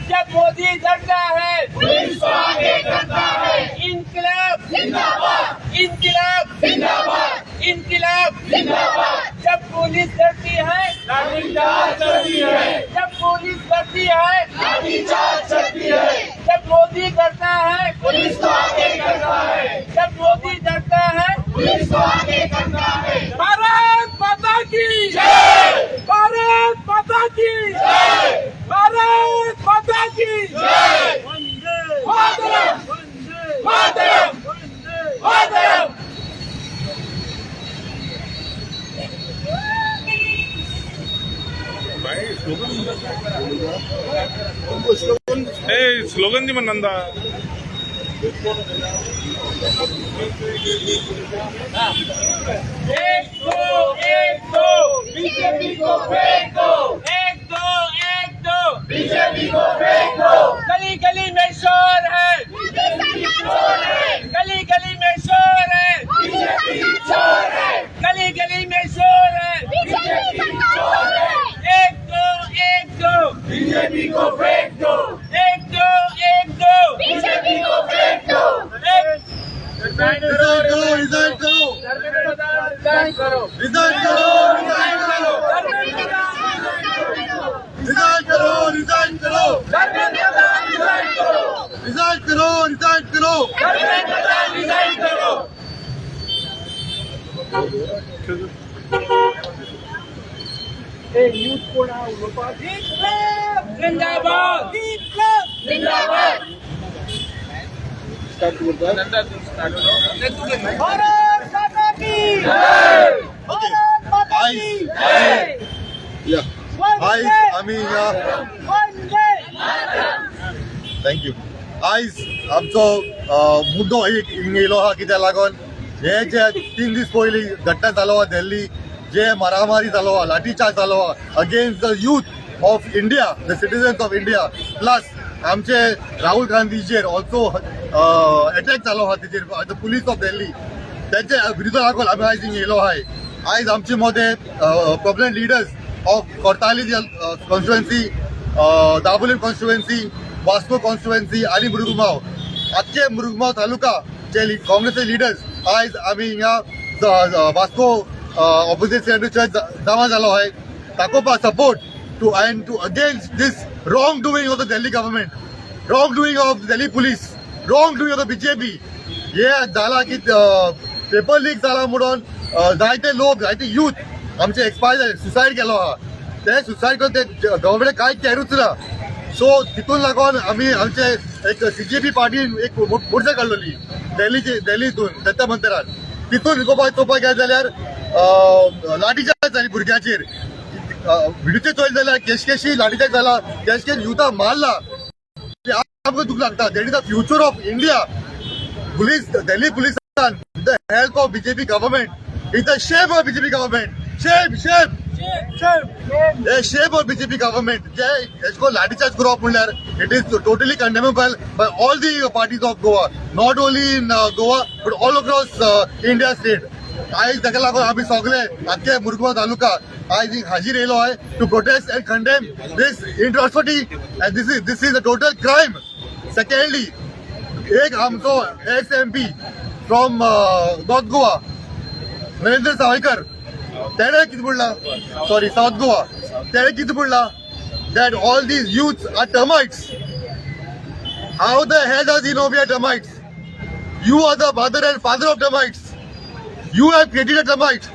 जब मोदी डरता है, पुलिस को आगे करता है। इनकलाब! जिंदाबाद! इनकलाब! जिंदाबाद! इनकलाब! जिंदाबाद! जब पुलिस डरती है, लाठीचार्ज चलती है। जब पुलिस डरती है, लाठीचार्ज चलती है। जब मोदी डरता है, पुलिस को आगे करता है। जब मोदी डरता है, पुलिस को आगे करता है। भारत माता की! जय! भारत माता की! जय! भारत माता की! जय! मातरम! मातरम! मातरम! ए, स्लोगन दी म्हणा. एक, दो, एक, दो! बीजेपी को फेंक दो! एक, दो, एक, दो! बीजेपी को फेंक दो! गली गली में शोर है। बीजेपी चोर है। गली गली में शोर है। बीजेपी चोर है। गली गली में शोर है। बीजेपी चोर है। एक, दो, एक, दो! बीजेपी को फेंक दो! एक, दो, एक, दो! बीजेपी को फेंक दो! एक रिजाइन करो, रिजाइन करो! रिजाइन करो! रिजाइन करो, रिजाइन करो! रिजाइन करो, रिजाइन करो! रिजाइन करो! रिजाइन करो, रिजाइन करो! रिजाइन करो! जिंदाबाद! जिंदाबाद! भारत माता की! भारत माता की! या, आयज आमी हिंगा वंदे! Thank you. आयज आमचो मुद्दो एक हिंगा येयलो आहा, कित्याक लागून हे जे 3 दीस पयलीं घटना जालो आहा दिल्ली, जे मारामारी जालो आहा, लाठीचार्ज जालो आहा against the youth of India, the citizens of India, plus आमचे राहुल गांधीचेर ऑल्सो एटॅक जालो आहा तेजेर, the police of Delhi, तेचे विरुद्ध लागून आमी आयज हिंगा येयलो आहाय. आयज आमचे मदें prominent leaders of Cortalim constituency, Dabolim constituency, Vasco constituency आनी मुरगुमाव, आख्खे मुरगुमाव तालुका जे काँग्रेसचे लिडर्स आयज आमी हिंगा वास्को ऑपोजिट चर्च जमा जालो आहे दाखोवपाक support to and to against this wrong doing of the Delhi government, wrong doing of Delhi police, wrong doing of the BJP. हे जाला की पेपर लीक जाला म्हणून जायते लोक, जायते युथ आमचे एक्सपायर जाले, सुसायड केलो आहा. ते सुसायड करून ते गव्हर्मेंट कांय कॅरूच ना. सो तितून लागून आमी आमचे एक सीजेपी पार्टीन एक मोर्चा काडलेली दिल्लीचे, दिल्लीतून दत्ता मंदिरात. तितून चोवपाक गेले जाल्यार लाठीचार्ज जाली भुरग्यांचेर. व्हिडिओचेर चोयले जाल्यार केशकेशी लाठीचार्ज जाला, केशकेश युथा मारला. ते आमकां दुख लागता. That is the future of India. Police, Delhi पुलिसान the help of BJP government, is the shame of BJP government. Shame, shame, hey shame of BJP government. जे हेजको लाठीचार्ज करप म्हणल्यार it is totally condemnable by all the parties of Goa, not only in Goa but all across India state. आयज ताका लागून आमी सगळे आख्खे मुरगांव तालुका आयज हाजीर येयलो आहे to protest and condemn this atrocity, and this is a total crime. Secondly, एक आमचो ex MP from North Goa, Narendra Sawaikar, तेणे कितें म्हणलां, सॉरी, सावथ गोवा, तेणे कितें म्हणलां, that all these youths are termites. How the hell does he know we are termites? You are the mother and father of termites. You have created a termite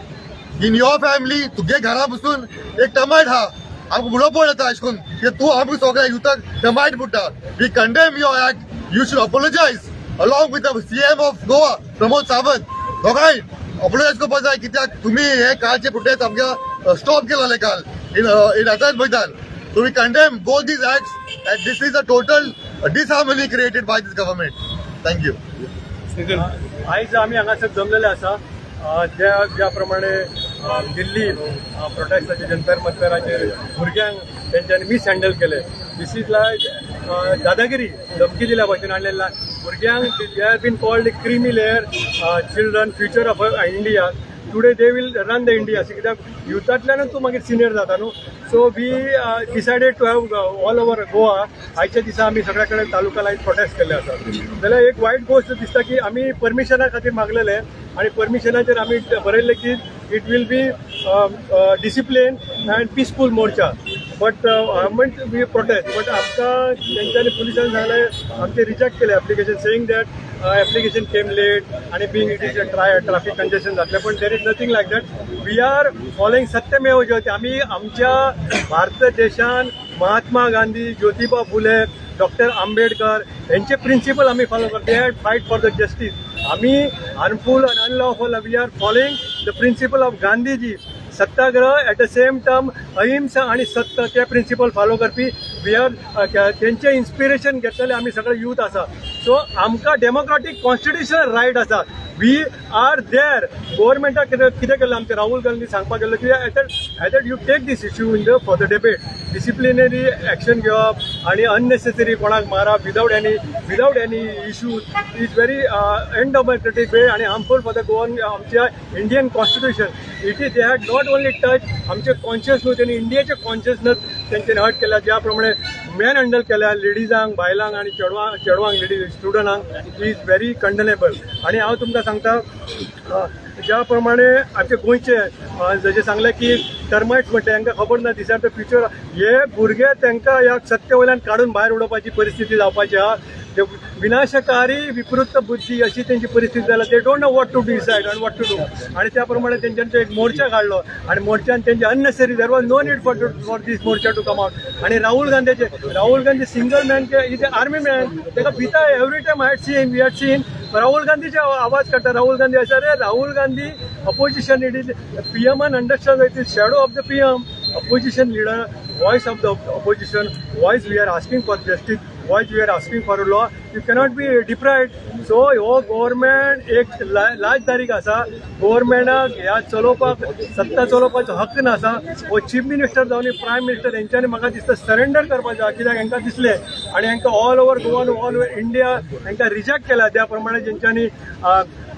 in your family. तुगे घरा बसून एक termite हा. आमकां उलोवप येता अशें करून की तूं आमकां सगळ्या युथाक टर्माइट म्हणटा. We condemn your act. You should apologize along with the CM of Goa, Pramod Sawant. दोगांय अपोलोजायज करपाक जाय, कित्याक तुमी हे कालचे प्रोटेस्ट आमकां स्टॉप केलेले काल in Azad Maidan. So we condemn both these acts, and this is a total disharmony created by this government. Thank you. आयज आमी हांगासर जमलेले आसा, ज्या ज्या प्रमाणे दिल्ली प्रोटेस्टाचे, जंतर मंतराचेर भुरग्यांक तेंच्यांनी मिस हँडल केले. This is लायक दादागिरी. धमकी दिल्या भशेन आणलेले भुरग्यांक. They are been called creamy layer children, future of India. Today they will run the India. कित्याक युथांतल्यानूच तूं मागीर सिनियर जाता न्हू. So we decided to have all over Goa. आयच्या दिसा आमी सगळ्या कडेन तालुका लायन प्रोटेस्ट केल्ले आसा. जाल्यार एक वायट गोश्ट दिसता की आमी परमिशना खातीर मागलेले आनी परमिशनाचेर आमी बरयल्लें की it will be discipline and peaceful Morcha, but we protest. But आमकां तेंच्यांनी पुलिसान सांगलें, आमचें रिजेक्ट केलें application, saying that application came late आनी being it is a traffic congestion जातलें. पण there is nothing like that. We are following सत्यमेव जयते. आमी आमच्या भारत देशान महात्मा गांधी, ज्योतिबा फुले, डॉक्टर आंबेडकर यांचे प्रिन्सिपल आम्ही फॉलो करतो. They fight for the justice. आम्ही harmful and unlawful, we are following the principle of Gandhiji, satyagraha, at the same time अहिंसा आणि सत्य, ते प्रिन्सिपल फॉलो करपी we are. तेंचे इन्स्पिरेशन घेतलेले आमी सगळे यूथ आसा. सो आमकां डेमोक्रेटीक कॉन्स्टिट्युशनल रायट आसा. We are there. गोवोरमेंटाक कितें केल्लें, आमचे राहुल गांधी सांगपाक गेल्लो की either you take this issue in the for the debate, disciplinary action घेवप आणि अननेसेसरी कोणाक मारप without any issue is very undemocratic way आणि हार्मफूल फॉर the Goan, आमच्या Indian constitution. It is they had not only touch आमचे conscious न्हू, त्यांनी इंडियाचे कॉन्शियसनस तेंच्यानी हर्ट केल्या. ज्या प्रमाणे मॅन हँडल केल्या लेडिजांक, बायलांक आणि चेडवांक, लेडीज स्टुडंटांक is very कंडनेबल. आणि हांव तुमकां सांगता, ज्या प्रमाणे आमचे गोंयचे जशें सांगलें की टर्मायट्स म्हणटा, हांकां खबर ना these are the future. हे भुरगे तांकां ह्या सत्ते वयल्यान काडून भायर उडोवपाची परिस्थिती जावपाची आहा. ते विनाशकारी विकृत बुद्धी अशी तेंची परिस्थिती जाल्या. They don't know what to decide and what to do. आणि त्या प्रमाणे तेंच्यांनी एक मोर्चा काडलो आणि मोर्चान तेंचे unnecessary, there was no need for this Morcha to come out. आणि Rahul गांधीचे, Rahul Gandhi single man is army man, ताका भिता. Every time I seen, we had seen Rahul गांधीचे आवाज काडटा. राहुल गांधी आसा रे, Rahul Gandhi opposition, it is PM understand, it is shadow of the PM, opposition leader, voice of the opposition, voice. We are asking for justice, voice. We are asking for a law. You cannot be deprived. So हो government एक लाजदारीक आसा. गव्हर्मेंटाक ह्या चलोवपाक, सत्ता चलोवपाचो हक्क NASA. हो chief minister जावन prime minister हेंच्यांनी म्हाका दिसता सरेंडर करपाचें आहा. कित्याक हांकां दिसलें आनी हांकां all over Goa, all over India हांकां रिजेक्ट केला. त्या प्रमाणे जेंच्यांनी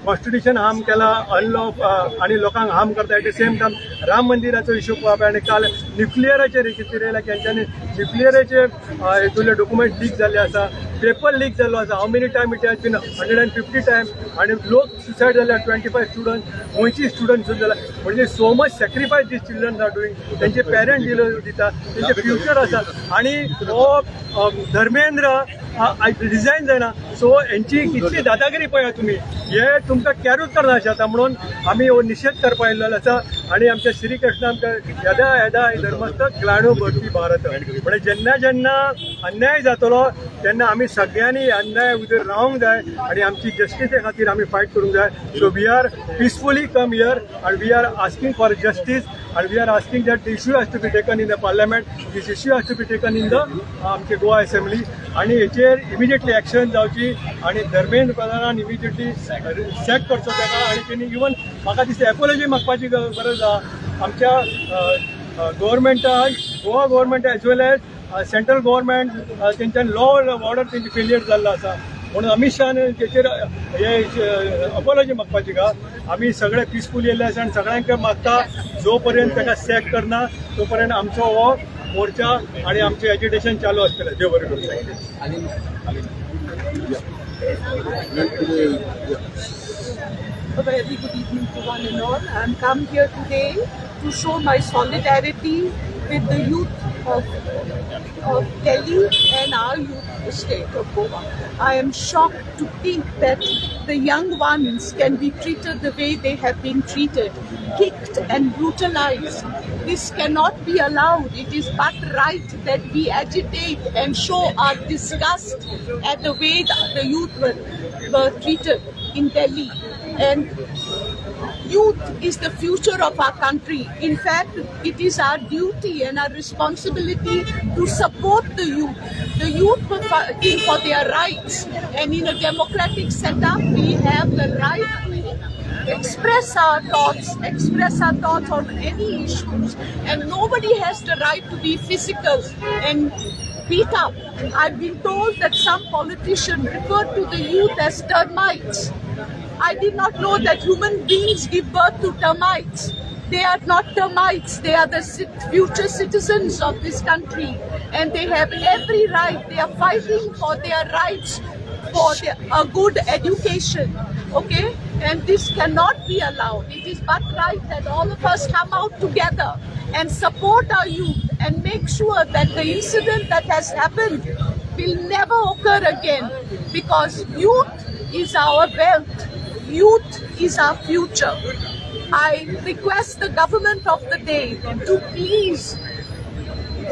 कॉन्स्टिट्युशन हार्म केला, अनलॉ आणि लोकांक हार्म करता, at the same time Ram मंदिराचो इश्यू पळोवप आनी काल न्युक्लियराचेर कितें येयला की हेंच्यांनी न्युक्लियराचे हितूंतले डॉक्युमेंट लीक जाल्ले आसा, पेपर लीक जाल्लो आसा. How many time it has been? 150 time. आणि लोक सुसायड जाले, 25 स्टुडंट, गोंयची स्टुडंट सुद्दां जाल्या. म्हणजे so much sacrifice these children are doing. तेंचे पेरंट दिलो दिता, तेंचे फ्युचर आसा आणि हो धर्मेंद्र रिजायन जायना. सो हेंची कितली दादागिरी पळया तुमी. हे तुमकां कॅरूच करना अशें आतां. म्हणून आमी हो निशेध करपा येयल्लो आसा. आणि आमच्या श्रीकृष्ण आमच्या यदा यदा हि धर्मस्य ग्लानिर्भवति भारत, म्हणजे जेन्ना जेन्ना अन्याय जातलो तेन्ना आमी सगळ्यांनी अन्याय उदर रावंक जाय आणि आमची जस्टिसे खातीर आमी फायट करूंक जाय. So we are peacefully come here and we are asking for justice and we are asking that the issue has to be taken in the parliament, this issue has to be taken in the आमचे Goa assembly आणि हेचेर immediately action जावची आणि Dharmendra प्रधानान immediately sack करचो ताका. आणि तेणी even म्हाका दिसता एपोलॉजी मागपाची गरज आहा आमच्या गव्हर्मेंटाक, Goa government as well as central government. तेंच्यान लॉ ऑर्डर तेंची फेलियर जाल्लो आसा. म्हणून अमित शहान तेचेर हे अपोलॉजी मागपाची का. आमी सगळे पिसफूल येयल्ले आसा आनी सगळ्यांक मागता, जो पर्यंत ताका सॅक करना तो पर्यंत आमचो हो मोर्चा आणि आमचें एजिटेशन चालू आसतलें. देव बरें करूं. A very good evening to one and all. I'm come here today to show my solidarity with the youth of Delhi and our youth state of Goa. I am shocked to think that the young ones can be treated the way they have been treated, kicked and brutalized. This cannot be allowed. It is but right that we agitate and show our disgust at the way the youth were treated in Delhi. And youth is the future of our country. In fact, it is our duty and our responsibility to support the youth. The youth were fighting for their rights, and in a democratic setup, we have the right to express our thoughts on any issues, and nobody has the right to be physical and beat up. I've been told that some politician referred to the youth as termites. I did not know that human beings give birth to termites. They are not termites, they are the future citizens of this country, and they have every right. They are fighting for their rights, for a good education. Okay? And this cannot be allowed. It is but right that all of us come out together and support our youth and make sure that the incident that has happened will never occur again, because youth is our wealth, youth is our future. I request the government of the day to please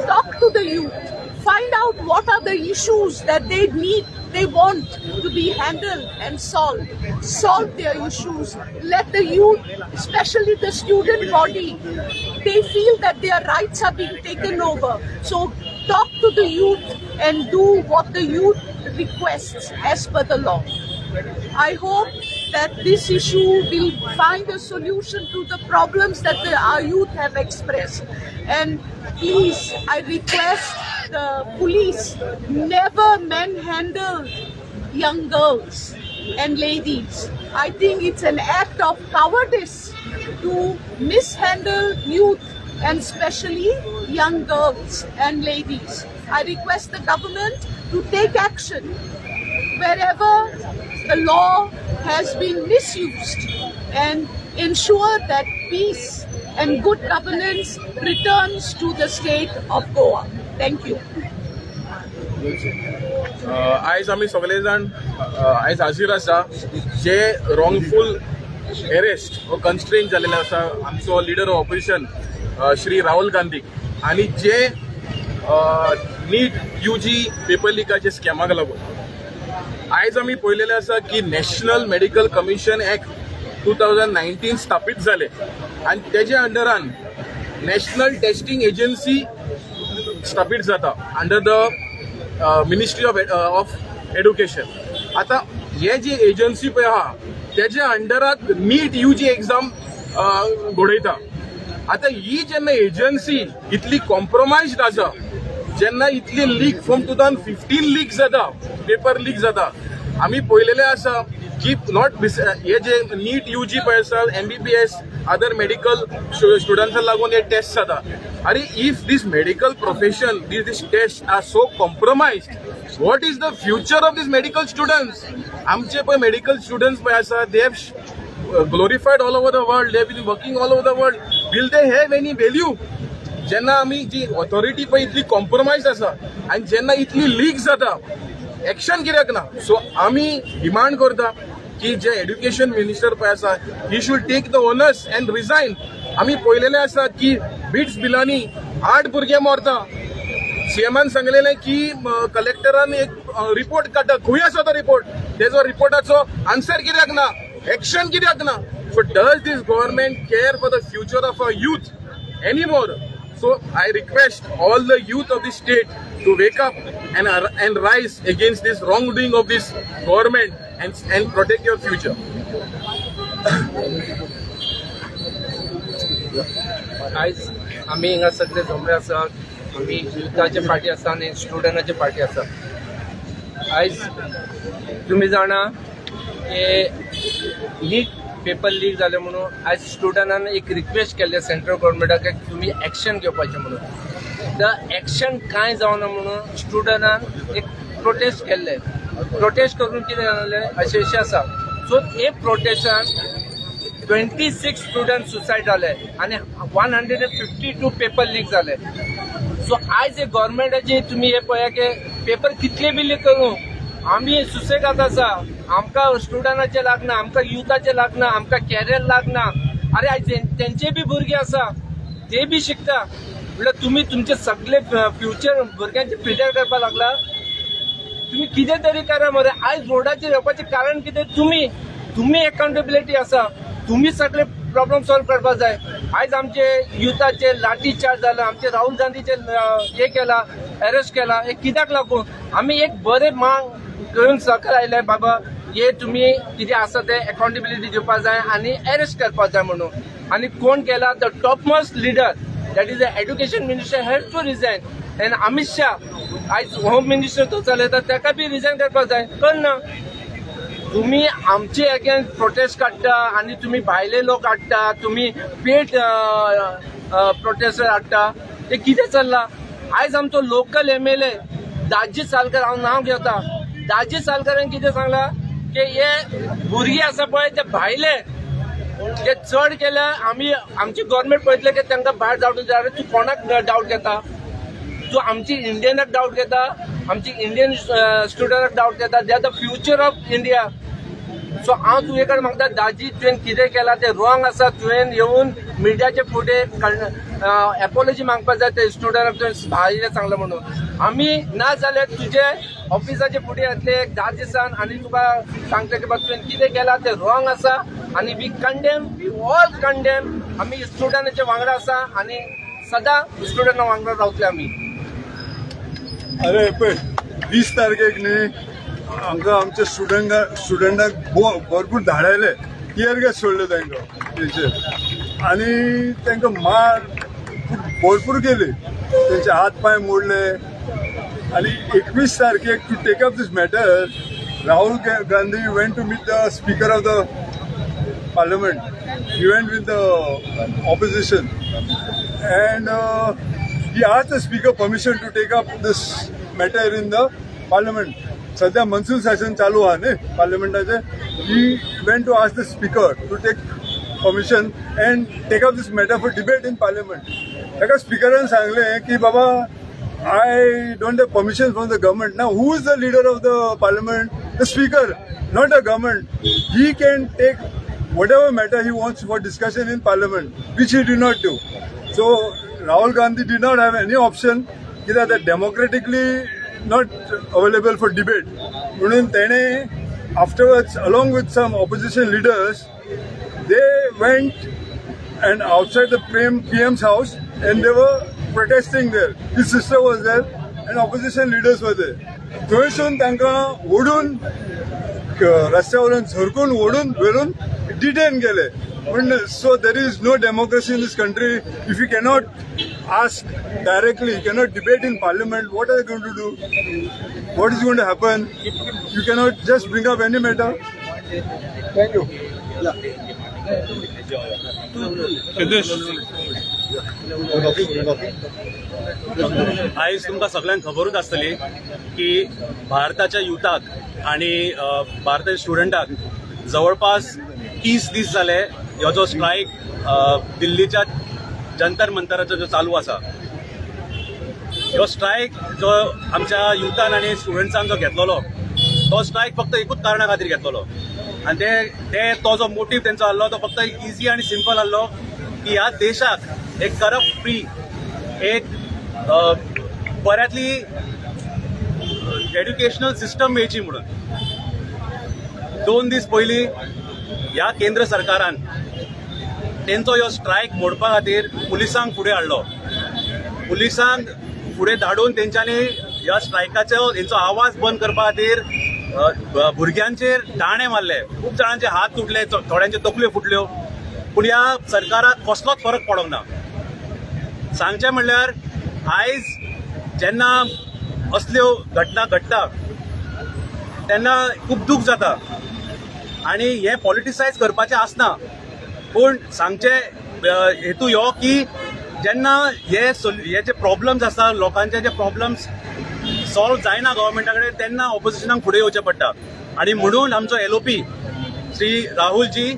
talk to the youth, find out what are the issues that they need, they want to be handled and solved. Solve their issues. Let the youth, especially the student body, they feel that their rights are being taken over. So talk to the youth and do what the youth requests as per the law. I hope that this issue will find a solution to the problems that our youth have expressed. And please, I request the police never manhandle young girls and ladies. I think it's an act of cowardice to mishandle youth and especially young girls and ladies. I request the government to take action wherever the law has been misused and ensure that peace and good governance returns to the state of Goa. Thank you. आयज आमी सगळे जाण आयज हाजीर आसा जे रॉंगफूल arrest व कन्स्ट्रेन जालेले आसा आमचो leader of opposition Shri Rahul Gandhi आनी जे नीट you ji paper लिकाचे स्कॅमाक लागून. आयज आमी पळयलेले आसा की National Medical Commission Act 2019 स्थापीत जाले आनी तेज्या अंडरान नॅशनल टेस्टिंग एजन्सी स्थापीत जाता under the Ministry of Education. आता हे जी एजन्सी पळय आहा तेज्या अंडरात नीट you ji exam घडयता. आता ही जेन्ना एजन्सी इतली कॉम्प्रोमायज्ड आसा, जेन्ना इतली leak from 2015 leak जाता, पेपर लीक जाता, आमी पळयलेले आसा की not हे जे नीट you जी पळय आसा, एमबीबीएस, अदर मेडिकल स्टुडंट्सां लागून हे टेस्ट जाता. अरे, if this medical profession, this test are so compromised, what is the future of this medical students? आमचे पळय मेडिकल स्टुडंट्स पळय आसा, they have glorified all over the world, they have been working all over the world. Will they have any value? जेन्ना आमी जी authority पळय इतली compromise आसा आनी जेन्ना इतली लीक जाता, एक्शन कित्याक ना? सो आमी डिमांड करता की जे एड्युकेशन मिनिस्टर पळय आसा, he should take the onus and resign. आमी पळयलेले आसा की बिट्स पिलानी 8 भुरगे मरता. सीएमान सांगलेले की कलेक्टरान एक रिपोर्ट काडटा. खंय आसा तो रिपोर्ट? तेजो रिपोर्टाचो आन्सर कित्याक ना? एक्शन कित्याक ना? So does this government care for the future of our youth anymore? So I request all the youth of the state to wake up and rise against this wrongdoing of this government and protect your future. आयज आमी हिंगा सगळे जमले आसा. आमी युथाचे फाटी आसा आनी स्टुडंटाचे फाटी आसा. आयज तुमी जाणा की नीट पेपर लीक जाले म्हणून आयज स्टुडंटान एक रिक्वेस्ट केल्ले सेंट्रल गव्हर्मेंटाक की तुमी एक्शन घेवपाचें म्हणून. तर एक्शन कांय जावना म्हणून स्टुडंटान एक प्रोटेस्ट केल्ले. प्रोटेस्ट करून कितें जालें, अशें अशें आसा. सो हे प्रोटेस्टान 26 स्टुडंट सुसायड जाले आनी 152 पेपर लीक जाले. सो आयज हे गव्हर्मेंटाची तुमी हे पळया की पेपर कितले बी लीक करूं, आमी सुसेगाद आसा. आमकां स्टुडंटाचे लागना, आमकां युथाचे लागना, आमकां कॅरियर लागना. अरे, आयज तेंचे बी भुरगे आसा, ते बी शिकता. म्हणल्यार तुमी तुमचे सगळे फ्युचर भुरग्यांचे प्रिपेर करपाक लागला. तुम्ही कितें तरी करा मरे. आयज रोडाचेर येवपाचें कारण कितें? तुमी अकाउंटेबिलिटी आसा. तुमी सगळे प्रॉब्लम सॉल्व करपाक जाय. आयज आमचे युथाचे लाठी चार्ज जाला, आमचे राहुल गांधीचे हे केला, अरेस्ट केला. हे कित्याक लागून? आमी एक बरे मांग घेवन सकयल आयले, बाबा हे तुमी कितें आसा ते अकाउंटेबिलिटी दिवपाक जाय आनी अरेस्ट करपाक जाय म्हणून. आनी कोण केला? The topmost leader, that is the education minister, has to resign. And Amit Shah आयज होम मिनिस्टर तो चलयता, ताका बी रिजायन करपाक जाय. करना. तुम्ही आमचे अगेन्स्ट प्रोटेस्ट काडटा आनी तुमी भायले लोक हाडटा, तुमी पेड प्रोटेस्टर हाडटा, ते कितें चल्लां? आयज आमचो लोकल एमएलए दाजी सालकर, हांव नांव घेता, दाजी सालकरान कितें सांगलां की हे भुरगे आसा पळय ते भायले, ते चड केल्यार आमी आमची गव्हर्मेंट पळयतले की तांकां भायर धाडून जाय. तूं कोणाक डावट घेता? तूं आमची इंडियनाक डावट घेता, आमची इंडियन स्टुडंटाक डावट घेता? They are the future of India. So हांव तुजे कडेन मागता दाजी, तुवें कितें केलां तें रॉंग आसा. तुवें येवन मिडियाचे फुडें एपोलॉजी मागपाक जाय ते स्टुडंटाक, तुवें भायले सांगलां म्हणून. आमी ना जाल्यार तुजे ऑफिसाचे फुडें येतले एक 10 दिसान आनी तुका सांगतले की बाबा, तुवें कितें केलां तें रॉंग आसा आनी we condemn, we all condemn. आमी स्टुडंटाच्या वांगडा आसा आनी सदां स्टुडंटा वांगडा रावतले आमी. अरे पळय, 20 तारखेक न्ही हांगा आमच्या स्टुडंटाक भरपूर धाडायले, टियर गॅस सोडले तांकां तेचेर आनी तांकां मार भरपूर केली, तेंचे हात पांय मोडले. आनी 21 तारखेक to take up this matter, Rahul Gandhi went to meet the speaker of the parliament. He went with the opposition and he asked the speaker permission to take up this matter in the parliament. सध्या monsoon Seshan चालू आहा न्ही पार्लमेंटाचे. He went to ask the speaker to take permission and take up this matter for debate in parliament. ताका स्पिकरान सांगलें की बाबा, I don't have permission from the government. Now, who is the leader of the parliament? The speaker, not the government. He can take whatever matter he wants for discussion in parliament, which he did not do. So Rahul Gandhi did not have any option कित्याक ते democratically not available for debate. म्हणून तेणे afterwards, along with some opposition leaders, they went and outside the PM's house and they were protesting there. His sister was there and opposition leaders were there. थंयसून तांकां ओडून रस्त्यावरून झरकून ओडून व्हरून detain केले. पूण so there is no democracy in this country. If you cannot ask directly, you cannot debate in parliament, what are going to do? What is going to happen? You cannot just bring up any matter. Thank you. आयज तुमकां सगळ्यांक खबरूच आसतली की भारताच्या युथाक आणि भारताच्या स्टुडंटाक जवळपास 30 दीस जाले ह्यो जो स्ट्रायक दिल्लीच्या जंतर मंतराचो जो चालू आसा, ह्यो स्ट्रायक जो आमच्या युथान आनी स्टुडंट्सान जो घेतलेलो, तो स्ट्रायक फक्त एकूच कारणा खातीर घेतलेलो आनी ते ते तो जो मोटीव तेंचो आहलो तो फक्त इजी आनी सिंपल आहलो की ह्या देशाक एक करप्ट फ्री, एक बऱ्यांतली एड्युकेशनल सिस्टम मेळची म्हणून. 2 दीस पयलीं ह्या केंद्र सरकारान तेंचो ह्यो स्ट्रायक मोडपा खातीर पुलिसांक फुडें हाडलो. पुलिसांक फुडें धाडून तेंच्यांनी ह्या स्ट्रायकाचो तेंचो आवाज बंद करपा खातीर भुरग्यांचेर दाणे मारले. खूब जाणांचे हात तुटले, थोड्यांच्यो तकल्यो फुटल्यो, पूण ह्या सरकाराक कसलोच फरक पडोंक ना. सांगचें म्हणल्यार आयज जेन्ना असल्यो घटना घडटा तेन्ना खूब दूख जाता आनी हें पॉलिटिसायज करपाचें आसना, पूण सांगचें हेतू ह्यो की जेन्ना हे जे प्रॉब्लम्स आसा, लोकांचे जे प्रॉब्लम्स सॉल्व जायना गव्हर्मेंटा कडेन, तेन्ना ऑपोजिशनाक फुडें येवचें पडटा. आनी म्हणून आमचो एलओपी श्री राहुलजी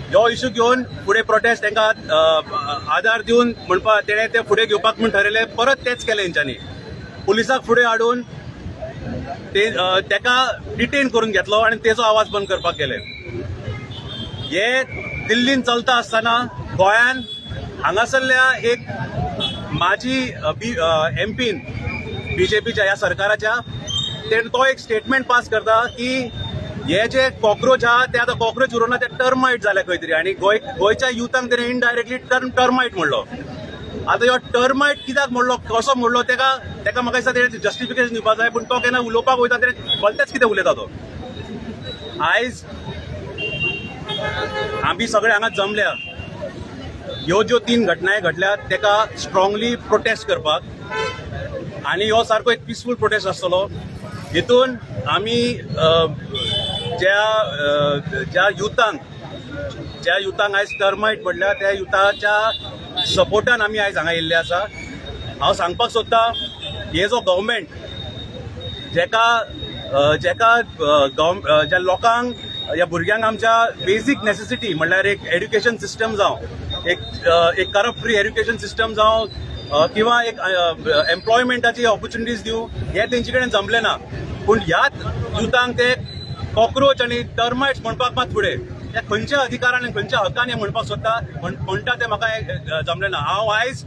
ह्यो इशू घेवन फुडें प्रोटेस्ट तांकां आदार दिवन म्हणपा तेणें ते फुडें घेवपाक म्हूण ठरयलें. परत तेंच केलें तेंच्यांनी, पुलिसाक फुडें हाडून ते तेका डिटेन करून घेतलो आनी तेजो आवाज बंद करपाक गेले. हे दिल्लीन चलता आसतना गोंयान हांगासरल्या एक माजी एमपीन बीजेपीच्या ह्या सरकाराच्या ते तो एक स्टेटमेंट पास करता की हे जे कॉक्रोच आहा ते आतां कॉक्रोच उरोना, ते टर्मायट जाले खंय तरी. आनी गोंयच्या युथांक तेणे इनडायरेक्टली टर्मायट म्हणलो. आतां ह्यो टर्मायट कित्याक म्हणलो, कसो म्हणलो, तेका म्हाका दिसता तेणें जस्टिफिकेशन दिवपाक जाय. पूण तो केन्ना उलोवपाक वयता तेणें भलतेंच कितें उलयता तो. आयज आमी सगळे हांगा जमल्या ह्यो ज्यो 3 घटनाय घडल्यात तेका स्ट्रॉंगली प्रोटेस्ट करपाक आनी ह्यो सारको एक पिसफूल प्रोटेस्ट आसतलो. हितून आमी ज्या ज्या युथांक आयज टर्मायट पडल्या त्या युथाच्या सपोर्टान आमी आयज हांगा येयल्ले आसा. हांव सांगपाक सोदता, हे जो गव्हर्मेंट जेका जेका ज्या लोकांक, ह्या भुरग्यांक आमच्या बेजीक नेसेसिटी म्हणल्यार एक एड्युकेशन सिस्टम जावं, एक करप्ट फ्री एड्युकेशन सिस्टम जावं किंवा एक एम्प्लॉयमेंटाची ऑपॉर्च्युनिटीज दिवं, हे तेंचे कडेन जमलें ना. पूण ह्याच युथांक ते कॉक्रोच आनी टर्मायट्स म्हणपाक मात फुडें त्या खंयच्या अधिकारान आनी खंयच्या हक्कान हें म्हणपाक सोदता म्हणटा तें म्हाका जमलें ना. हांव आयज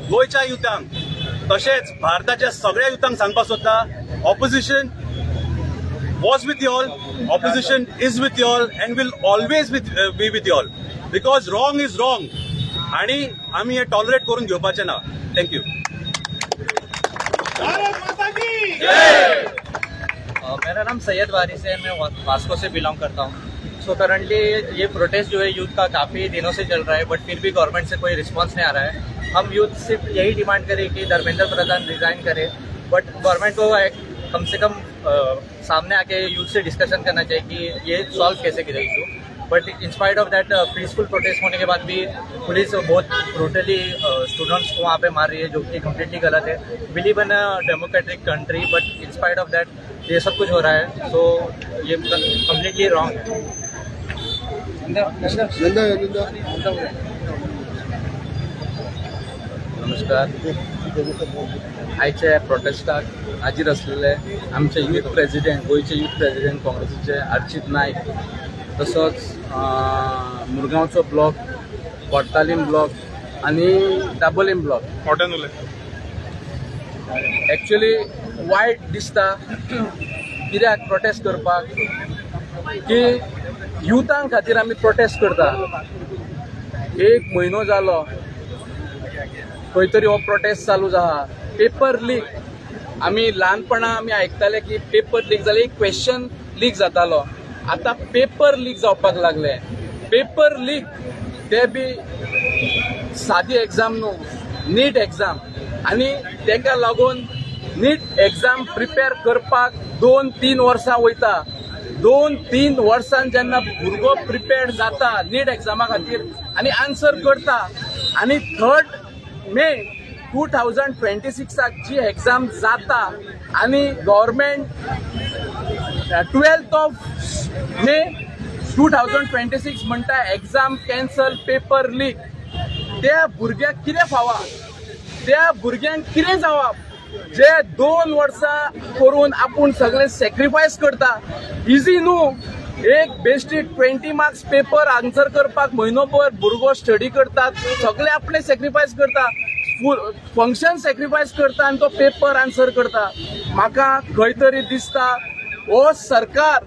गोंयच्या युथांक तशेंच भारताच्या सगळ्या युथांक सांगपाक सोदता, opposition was with you all, opposition is with you all and will always be with you all, because wrong is wrong आणि आमी हे टॉलरेट करून घेवपाचें ना. Thank you. Bharat माता की जय. मेरा नाम सैयद वारिस है, मैं वास्को से बिलोंग करता हूँ. सो करंटली ये प्रोटेस्ट जो है यूथ का काफ़ी दिनों से चल रहा है, बट फिर भी गवर्नमेंट से कोई रिस्पांस नहीं आ रहा है. हम यूथ सिर्फ यही डिमांड करें कि धर्मेंद्र प्रधान रिजाइन करे, बट गवर्नमेंट को एक कम से कम सामने आके यूथ से डिस्कशन करना चाहिए कि ये सॉल्व कैसे करे issue. But in spite of that peaceful protest होने के बाद भी पुलिस बहुत ब्रूटली स्टूडेंट्स को वहाँ पे मार रही है, जो कि कम्प्लीटली गलत है. We live in a democratic country, but in spite of that ये सब कुछ हो रहा है, सो ये कम्प्लीटली रॉन्ग है. नमस्कार. आयच्या प्रोटेस्टाक हाजीर आसलेले आमचे यूथ प्रेजिडेंट, गोंयचे यूथ प्रेजिडेंट काँग्रेसीचे अर्चित नायक, तसोच मुरगांवचो ब्लॉक, कोर्तालीम ब्लॉक आनी दाबोलीम ब्लॉक. एक्चुअली वायट दिसता कित्याक प्रोटेस्ट करपाक की युथां खातीर आमी प्रोटेस्ट करता. एक म्हयनो जालो खंय तरी हो प्रोटेस्ट चालू आहा. पेपर लीक, आमी ल्हानपणा आमी आयकताले की पेपर लीक जाले, एक क्वेश्चन लीक जातालो. आतां पेपर लीक जावपाक लागले. पेपर लीक ते बी सादी एग्जाम न्हू, नीट एग्जाम. आनी तेका लागून नीट एग्जाम प्रिपेर करपाक 2-3 वर्सां वयता. 2-3 वर्सां जेन्ना भुरगो प्रिपेर्ड जाता नीट एग्जामा खातीर आनी आन्सर करता, आनी 3 मे 2026 जी एग्जाम जाता आनी गव्हर्मेंट 12 मे 2026 म्हणटा एग्जाम कॅन्सल, पेपर लीक. त्या भुरग्याक कितें फावा, त्या भुरग्यांक कितें जावप जे 2 वर्सां करून आपूण सगळें सॅक्रिफायस करता. इजी न्हू, एक बेश्टी 20 मार्क्स पेपर आन्सर करपाक म्हयनोभर भुरगो स्टडी करता, सगळे आपले सॅक्रिफायस करता, फंक्शन सॅक्रिफायस करता आनी तो पेपर आन्सर करता. म्हाका खंय तरी दिसता हो सरकार,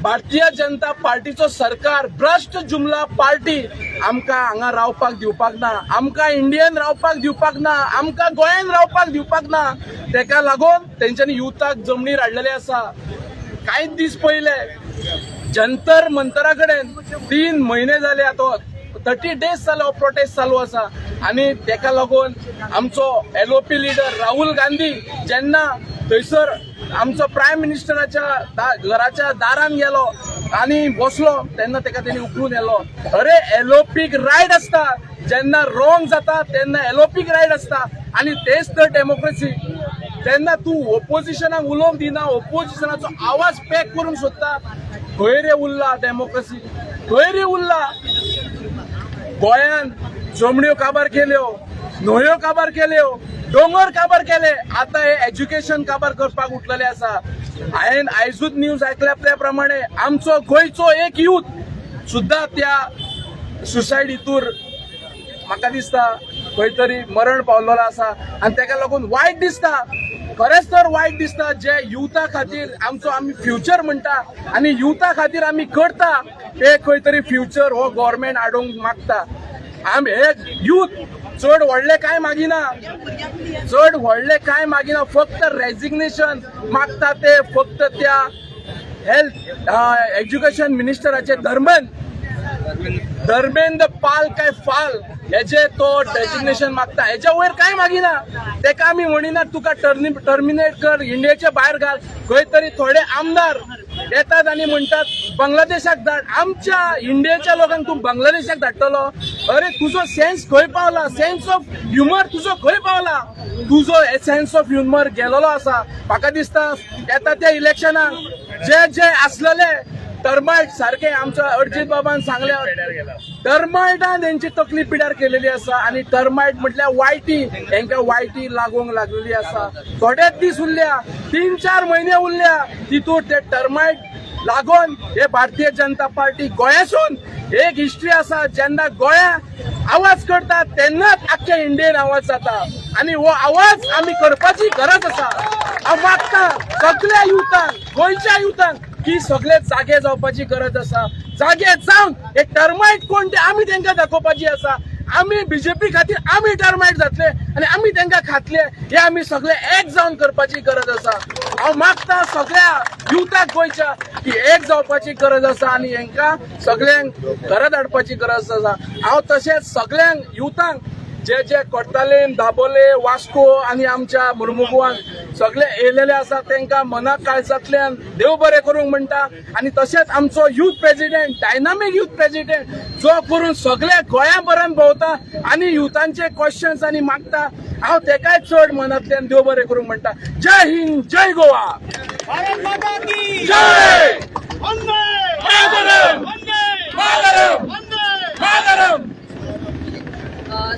भारतीय जनता पार्टीचो सरकार, भ्रश्ट जुमला पार्टी आमकां हांगा रावपाक दिवपाक ना, आमकां इंडियन रावपाक दिवपाक ना, आमकां गोंयान रावपाक दिवपाक ना. तेका लागून तेंच्यांनी युथाक जमनीर हाडलेले आसा. कांय दीस पयले जंतर मंतरा कडेन 3 म्हयने जाले, आतां 30 डेज जाले हो प्रोटेस्ट चालू आसा. आनी तेका लागून आमचो LOP leader Rahul Gandhi जेन्ना थंयसर आमचो प्रायम मिनिस्टराच्या घराच्या दारान गेलो आनी बसलो तेन्ना तेका तेणी उखलून येलो. अरे एलओपीक रायट आसता, जेन्ना रॉंग जाता तेन्ना एलओपीक रायट आसता आनी तेच तर डेमोक्रेसी. तेन्ना तूं ओपोजिशनाक उलोवंक दिना, ओपोजिशनाचो आवाज पॅक करूंक सोदता. खंय रे उरला डेमोक्रेसी, खंय रे उरला? गोंयान जमण्यो काबार केल्यो, न्हंयो काबार केल्यो, दोंगर काबार केले, आतां हे एज्युकेशन काबार करपाक उठलेले आसा. हांवें आयजूच न्यूज आयकल्या त्या प्रमाणे आमचो गोंयचो एक यूथ सुद्दां त्या सुसायड हितूर म्हाका दिसता खंय तरी मरण पावलेलो आसा. आनी तेका लागून वायट दिसता, खरेंच तर वायट दिसता. जे युथा खातीर आमचो आमी फ्युचर म्हणटा आनी युथा खातीर आमी करता ते खंय तरी फ्युचर हो गव्हर्मेंट हाडूंक मागता. आमी हे यूथ चड व्हडले कांय मागिना, चड व्हडले कांय मागिना, फक्त रेजिग्नेशन मागता ते फक्त त्या हेल्थ एज्युकेशन मिनिस्टराचे धर्मेंद्र पाल काय फाल हेजे तो रेजिग्नेशन मागता. हेच्या वयर कांय मागिना. तेका आमी म्हणिना तुका टर्मिनेट कर, इंडियेच्या भायर घाल. खंय तरी थोडे आमदार येतात आनी म्हणटात बांगलादेशाक धाड. आमच्या इंडियेच्या लोकांक तूं बांगलादेशाक धाडटलो? अरे, तुजो सेन्स खंय पावला? सेन्स ऑफ ह्युमर तुजो खंय पावला? तुजो सेन्स ऑफ ह्युमर गेलेलो आसा. म्हाका दिसता येता त्या इलेक्शनाक जे जे आसलेले टर्मायट सारखे, आमच्या अर्जित बाबान सांगले, टर्मायटान तेंची तकली पिड्यार केलेली आसा. आनी टर्मायट म्हटल्यार वायटी. हेंकां वायटी लागूंक लागलेली आसा. थोडेच दीस उरल्या, 3-4 म्हयने उरल्या, तितूर ते टर्मायट लागून हे भारतीय जनता पार्टी गोंयासून एक हिस्ट्री आसा. जेन्ना गोंया आवाज करता तेन्नाच आख्ख्या इंडियेन आवाज जाता आनी हो आवाज आमी करपाची गरज आसा. हांव मागता सगळ्या युथांक, गोंयच्या युथांक की सगळे जागे जावपाची गरज आसा. जागे जावन हे टर्मायट कोण ते आमी तांकां दाखोवपाची आसा. आमी बीजेपी खातीर आमी टर्मायट जातले आनी आमी तांकां खातले. हे आमी सगळे एक जावन करपाची गरज आसा. हांव मागता सगळ्या युथाक गोंयच्या की एक जावपाची गरज आसा आनी हांकां सगळ्यांक घरा धाडपाची गरज आसा. हांव तशेंच सगळ्यांक युथांक जे जे कोर्टालेम, दाबोले, वास्को आनी आमच्या मुर्मुगांवान सगळे येयलेले आसा, तांकां मनाक काळजांतल्यान देव बरें करूंक म्हणटा. आनी तशेंच आमचो youth president, dynamic youth president, जो करून सगळे गोंया भरान भोंवता आनी युथांचे क्वेश्चन्स आनी मागता, हांव तेकाय चड मनांतल्यान देव बरें करूंक म्हणटा. जय हिंद, जय गोवा. भारत माता की जय. Vande Mataram. Vande Mataram. Vande Mataram.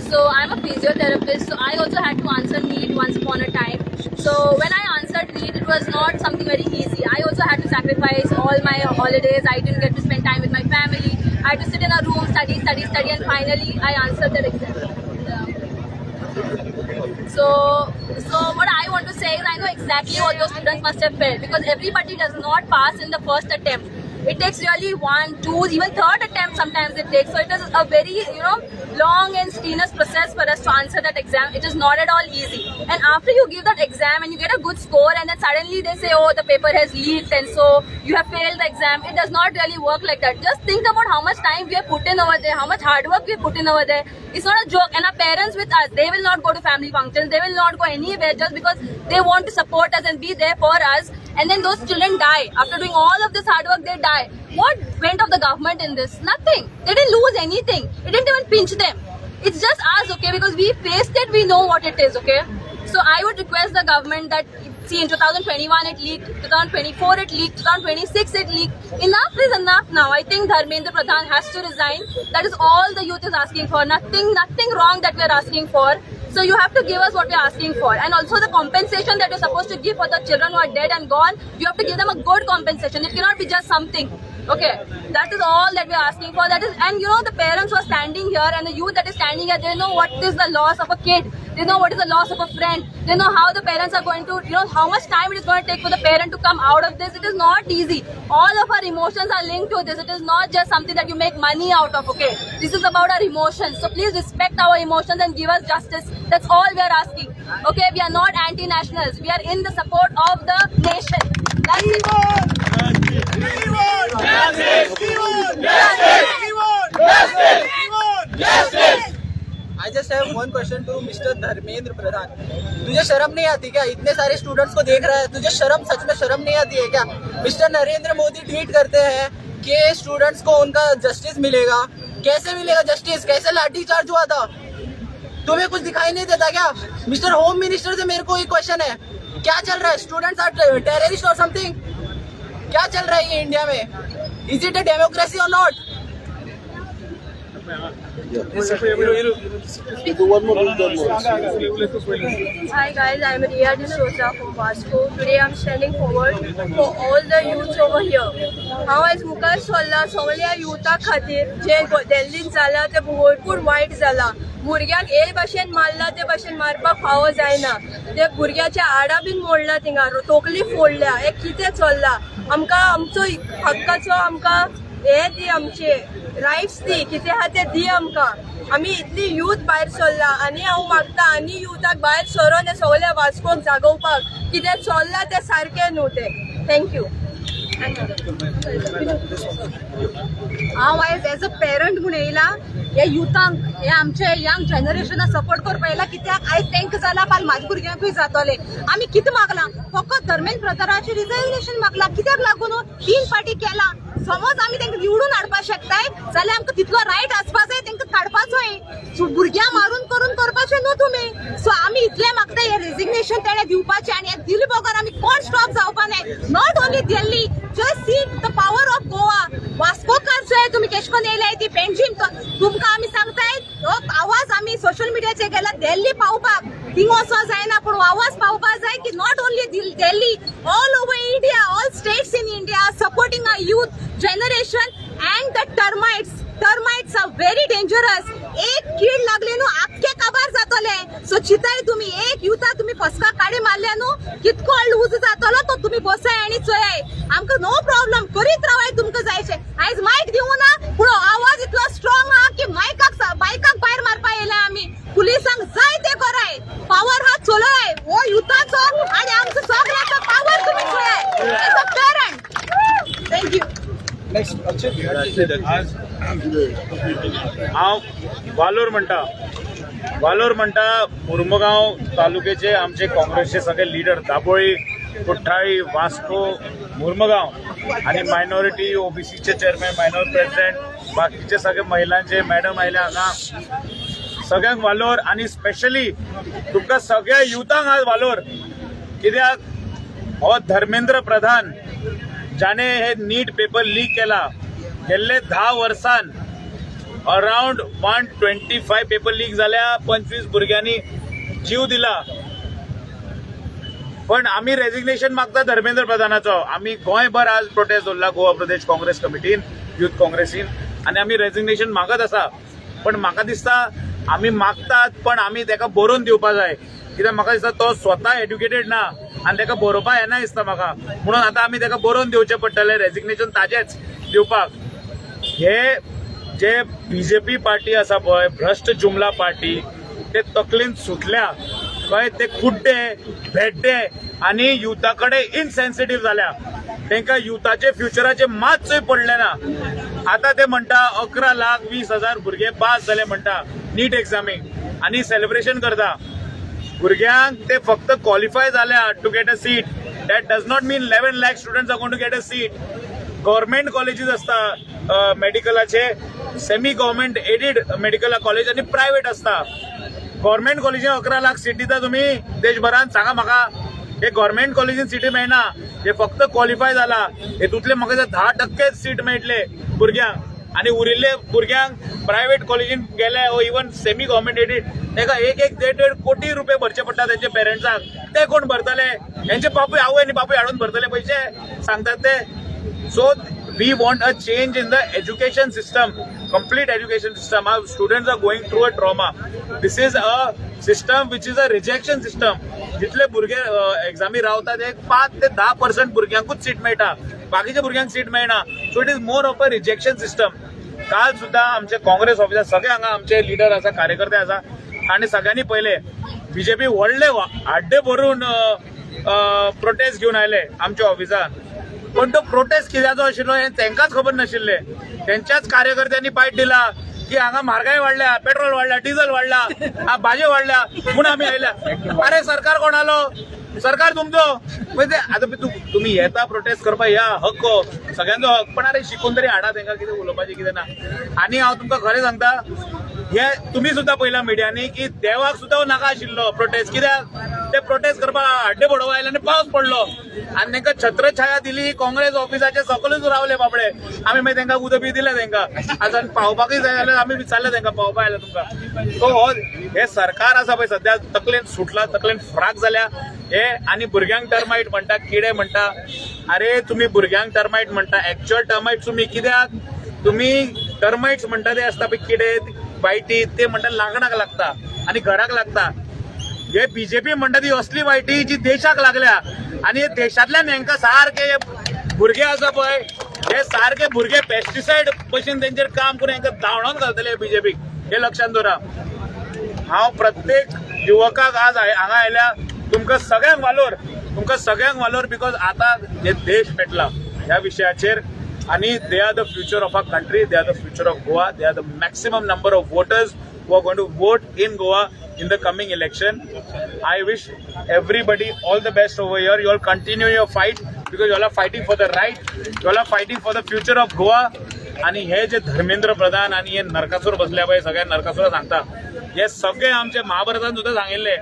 So I'm a physiotherapist, so I also had to answer NEET once upon a time. So when I answered NEET, it was not something very easy. I also had to sacrifice all my holidays. I didn't get to spend time with my family. I had to sit in a room, study, study, study, and finally I answered that exam. So what I want to say is I know exactly what those students must have felt, because everybody does not pass in the first attempt. It takes really one, two, even third attempt sometimes it takes. So it is a very long and strenuous process for us to answer that exam. It is not at all easy. And after you give that exam and you get a good score, and then suddenly they say, "Oh, the paper has leaked and so you have failed the exam." It does not really work like that. Just think about how much time we have put in over there, how much hard work we have put in over there. It's not a joke. And our parents with us, they will not go to family functions, they will not go anywhere just because they want to support us and be there for us. And then those children die. After doing all of this hard work, they die. What went of the government in this? Nothing. They didn't lose anything. It didn't even pinch them. It's just us, okay? Because we faced it, we know what it is, okay? So I would request the government that, see, in 2021 it leaked, 2024 it leaked, 2026 it leaked. Enough is enough now. I think Dharmendra Pradhan has to resign. That is all the youth is asking for. Nothing, nothing wrong that we are asking for. So you have to give us what we are asking for. And also the compensation that you're supposed to give for the children who are dead and gone, you have to give them a good compensation. It cannot be just something. Okay, that is all that we are asking for. That is, and the parents who are standing here and the youth that is standing here, they know what is the loss of a kid. They know what is the loss of a friend. They know how the parents are going to, how much time it is going to take for the parent to come out of this. It is not easy. All of our emotions are linked to this. It is not just something that you make money out of. Okay, this is about our emotions. So please respect our emotions and give us justice. That's all we are asking. Okay, we are not anti-nationals. We are in the support of the nation. That's it. We want justice! We want justice! We want justice! We want justice! I just have one question to Mister Dharmendra Pradhan. तुझे शर्म नहीं आती क्या? इतने सारे students को देख रहा है, तुझे शर्म, सच में शर्म नहीं आती है क्या? मिस्टर नरेंद्र मोदी ट्वीट करते हैं कि स्टूडेंट्स को उनका जस्टिस मिलेगा. कैसे मिलेगा जस्टिस? कैसे लाठी चार्ज हुआ था? तुम्हें कुछ दिखाई नहीं देता क्या? मिस्टर होम मिनिस्टर से मेरे को एक क्वेश्चन है, क्या चल रहा है? Students are terrorist or something? क्या चल रहा है ये इंडिया में? Is it a democracy or not? Hi guys, I'm Ria D'Souza from Vasco. Today I'm standing forward for all the youths over here. हांव आयज मुखार सरला सगळ्या युथा खातीर. जे दिल्लीन जाला ते भरपूर वायट जाला. भुरग्यांक हे भाशेन मारला ते भाशेन मारपाक फावो जायना. ते भुरग्याच्या हाडां बीन मोडला, थिंगा तकली फोडल्या. हे कितें चल्ला? आमकां आमचो हक्काचो आमकां हे दी, आमचे रायट्स दी. कितें आहा ते दी आमकां. आमी इतली यूथ भायर सरला आनी हांव मागता आनी युथाक भायर सरोन हे सगळ्या वास्कोक जागोवपाक. कितें चल्लां तें सारकें न्हू तें. Thank you. हांव आयज एज अ पेरंट म्हूण येयला. हे युथांक, हे आमचे यंग जनरेशनाक सपोर्ट करपा येयला, कित्याक आयज तांकां जाला, फाल्यां म्हाज्या भुरग्यांकूय जातोलें. आमी कितें मागलां? फकत धर्मेंद्र प्रधानाचें रिझायनेशन मागलां. कित्याक लागून तीन फावटी केलां? समज आमी तांकां निवडून हाडपाक शकताय जाल्यार आमकां तितलो रायट आसपा जाय तांकां काडपाचोय. सो भुरग्यांक मारून करून करपाचें न्हू तुमी. सो आमी इतलें मागता, हें रेजिग्नेशन तेणें दिवपाचें आनी हें दिले बगर आमी कोण स्टॉप जावपा नाय. Not only Delhi, just see the power of Goa. Vascokar जे तुमी केश कोन येयल्याय ती पेंजीम, तुमकां आमी सांगताय, हो आवाज आमी सोशल मिडियाचेर गेला दिल्ली पावपाक. थिंग वचो जायना, पूण आवाज पावपाक जाय की not only Delhi, all over India, all states in India are supporting our youth generation. And the termites, termites are very dangerous. एक कीड लागले न्हू, आख्खे काबार जातले. सो चिताय तुमी, एक युथा तुमी फसका काडी मारल्या न्हू, कितको व्हडलो उजो जातलो तो तुमी बसाय आनी चोयाय. आमकां नो प्रॉब्लम, करीत रावाय तुमकां जायचे. आयज मायक दिवं ना, पूण आवाज इतलो स्ट्रॉंग आहा की मायकाक बायकाक भायर मारपा येयला आमी. पुलिसांक जाय ते कराय, पावर हा चलोय हो युथाचो आनी आमचो सगळ्याचो पावर तुमी चोयाय as a parent. Thank you. आज हांव वालोर म्हणटा, वालोर म्हणटा. मुर्मुगांव तालुक्याचे आमचे काँग्रेसचे सगळे लिडर, दाबोळी, कुठ्ठाळी, वास्को, मुर्मुगांव आणि मायनॉरिटी, ओबीसीचे चेअरमॅन, मायनॉरिटी प्रेसिडेंट, बाकीचे सगळे महिलांचे मॅडम आयले हांगा. सगळ्यांक वालोर आणि स्पेशली तुमकां सगळ्या युथांक आज वालोर, कित्याक हो धर्मेंद्र प्रधान जाणे हे नीट पेपर लीक केला, गेल्ले 10 वर्सान around 125 paper leak जाल्या, 25 भुरग्यांनी जीव दिला. पण आमी रेजिग्नेशन मागता धर्मेंद्र प्रधानाचो. आमी गोंयभर आज प्रोटेस्ट दवरला गोवा प्रदेश काँग्रेस कमिटीन, युथ काँग्रेसीन, आनी आमी रेजिग्नेशन मागत आसा. पण म्हाका दिसता आमी मागतात, पण आमी ताका बरोवन दिवपा जाय, कित्याक म्हाका दिसता तो स्वता एड्युकेटेड ना आनी ताका बरोवपा येना दिसता म्हाका. म्हणून आतां आमी ताका बरोवन दिवचें पडटलें रेजिग्नेशन ताजेच दिवपाक. हे जे बीजेपी पार्टी आसा पळय, भ्रश्ट जुमला पार्टी, ते तकलेन सुटल्या. कळ्ळें? ते कुड्डे भेड्डे आनी युथा कडेन इनसेन्सिटीव जाल्या. तांकां युथाचे फ्युचराचे मातसोय पडलें ना. आतां ते म्हणटा 11,20,000 भुरगे पास जाले म्हणटा नीट एग्जामीक आनी सेलिब्रेशन करता. भुरग्यांक ते फक्त क्वॉलिफाय जाल्या to get a seat, that does not mean 11 lakh students are going to get a seat. Government colleges आसता मेडिकलाचे, semi government aided medical college आनी प्रायव्हेट आसता. गव्हर्मेंट कॉलेजीन 11 लाख सीट दिता तुमी देशभरान, सांगा म्हाका. हे गव्हर्मेंट कॉलेजीन सिटी मेळना. हे फक्त क्वॉलिफाय जाला हेतूंतले म्हाका दिसता 10%च सीट मेळटले भुरग्यांक आनी उरिल्ले भुरग्यांक प्रायव्हेट कॉलेजीन गेले ओ इवन सेमी गव्हर्मेंट एडीड, ताका एक एक देड देड कोटी रुपये भरचे पडटा तेंच्या पेरंट्सांक. ते कोण भरतले? हेंचे बापूय, आवय आनी बापूय हाडून भरतले पयशे सांगतात ते. So we want a change in the education system, complete education system. Our students are going through a trauma. This is a system which is a rejection system. जितले भुरगे एग्जामी रावतात, एक 5 ते 10% भुरग्यांकूच सीट मेळटा, बाकीच्या भुरग्यांक सीट मेळना. So it is more of a rejection system. काल सुद्धा आमचे काँग्रेस ऑफिसर सगळे हांगा आमचे लिडर आसा, कार्यकर्ते आसा आनी सगळ्यांनी पयले बीजेपी व्हडले आड्डे भरून प्रोटेस्ट घेवन आयले आमच्या ऑफिसान. पण तो प्रोटेस्ट कित्याचो आशिल्लो हें तांकांच खबर नाशिल्लें. तेंच्याच कार्यकर्त्यांनी बायट दिला की हांगा म्हारगाय वाडल्या, पेट्रोल वाडल्या, डिझल वाडला, भाजी वाडल्या म्हणून आमी आयल्या. अरे, सरकार कोणालो? सरकार तुमचो. म्हणजे आता तुम्ही येता प्रोटेस्ट करपाक, या, हक्क हो, सगळ्यांचो हक. पण अरे, शिकून तरी हाडा तांकां कितें उलोवपाचें कितें ना. आनी हांव तुमकां खरें सांगता, हे तुमी सुद्दां पळयला मिडियांनी की देवाक सुद्दां नाका आशिल्लो प्रोटेस्ट, कित्याक ते प्रोटेस्ट करपाक हड्डे बडोवपा आयले आनी पावस पडलो आनी तांकां छत्रछाया दिली काँग्रेस ऑफिसाचे सकलूच रावले बाबडे. आमी मागीर तांकां उदक बी दिलें तांकां. आतां पावपाकूय जाय जाल्यार आमी विचारलें तांकां, पावपा आयलें तुमकां. सो हो हे सरकार आसा पळय सद्या तकलेन सुटला, तकलेन फ्राक जाल्या हे. आनी भुरग्यांक टर्मायट म्हणटा, किडे म्हणटा. अरे, तुमी भुरग्यांक टर्मायट म्हणटा, एक्च्युअल टर्मायट तुमी. कित्याक तुमी टर्मायट्स म्हणटा ते आसता पळय किडे वायटी, ते म्हणटा लाकडाक लागता आनी घराक लागता. हे बीजेपी म्हणटा ती असली वायटी जी देशाक लागल्या आनी हे देशांतल्यान हेंकां सारके हे भुरगे आसा पळय, हे सारके भुरगे पेस्टिसायड भशेन तेंचेर काम करून हेंकां धांवडावन घालतले बीजेपीक, हे लक्षात दवरा. हांव प्रत्येक युवकाक आज हांगा आयल्या, तुमकां सगळ्यांक वालोर, तुमकां सगळ्यांक वालोर, because आतां हे देश पेटला. ह्या विशयाचेर आनी they are the future of our country, they are the future of Goa, they are the maximum number of voters who are going to vote in Goa in the coming election. I wish everybody all the best over here. You all continue your fight because you all are fighting for the right. You all are fighting for the future of Goa. आणि हे जे धर्मेंद्र प्रधान आणि हे नरकासूर बसले पळय, सगळ्या नरकासूर सांगता, हे सगळे आमचे महाभारतान सुद्दां सांगिल्ले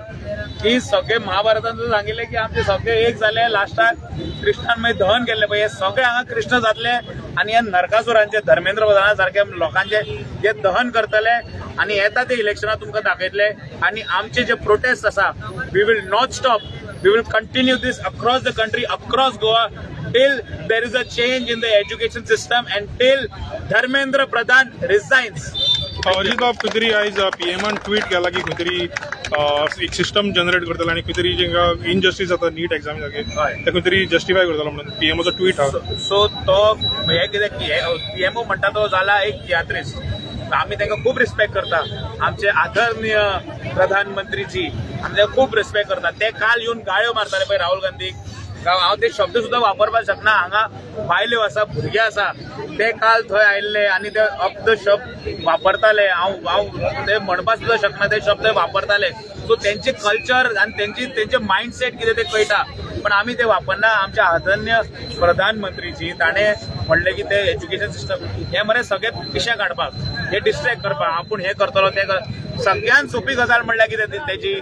की, सगळे महाभारतान सुद्दां सांगिल्ले की आमचे सगळे एक जाले, लास्टाक कृष्णान मागीर दहन केल्ले पळय, हे सगळे हांगा कृष्ण जातले आणि हे नरकासुरांचे, धर्मेंद्र प्रधाना सारखे लोकांचे हे दहन करतले आणि येता ते इलेक्शनात तुमकां दाखयतले. आणि आमचे जे प्रोटेस्ट आसा, we will not stop. We will continue this across the country, across Goa, till there is a change in the education system and till Dharmendra Pradhan resigns. Ajit बाब, खंय तरी आयज पीएमान ट्वीट केला की खंय तरी एक सिस्टम जनरेट करतले आनी खंय तरी जेंका इनजस्टीस जाता नीट एग्जामी सारके, ते खंय तरी जस्टिफाय करतलो म्हणून पीएमओचो ट्वीट आहा. सो तो हे कितें, पीएमओ म्हणटा तो जाला एक तियात्रिस्ट. आमी तांकां खूब रिस्पेक्ट करता. आमचे आदरणीय प्रधानमंत्रीजी, आमी तांकां खूब रिस्पेक्ट करता. ते काल येवन गाळ्यो मारताले पळय राहुल गांधीक, हांव ते शब्द सुद्दां वापरपाक शकना. हांगा बायल्यो आसा, भुरगे आसा. ते काल थंय आयिल्ले आनी ते अपद शब्द वापरताले. हांव हांव ते म्हणपाक सुद्दां शकना, ते शब्द वापरताले. सो तेंचे कल्चर आनी तेंची तेंचे मायंडसेट कितें ते कळटा, पण आमी ते वापरना. आमच्या आदरणीय प्रधानमंत्रीजी, ताणें म्हणलें की ते एज्युकेशन सिस्टम हे मरे सगळे पिशे काडपाक, हे डिस्ट्रॅक्ट करपाक, आपूण हे करतलो ते कर. सगळ्यात सोपी गजाल म्हणल्यार कितें तेजी?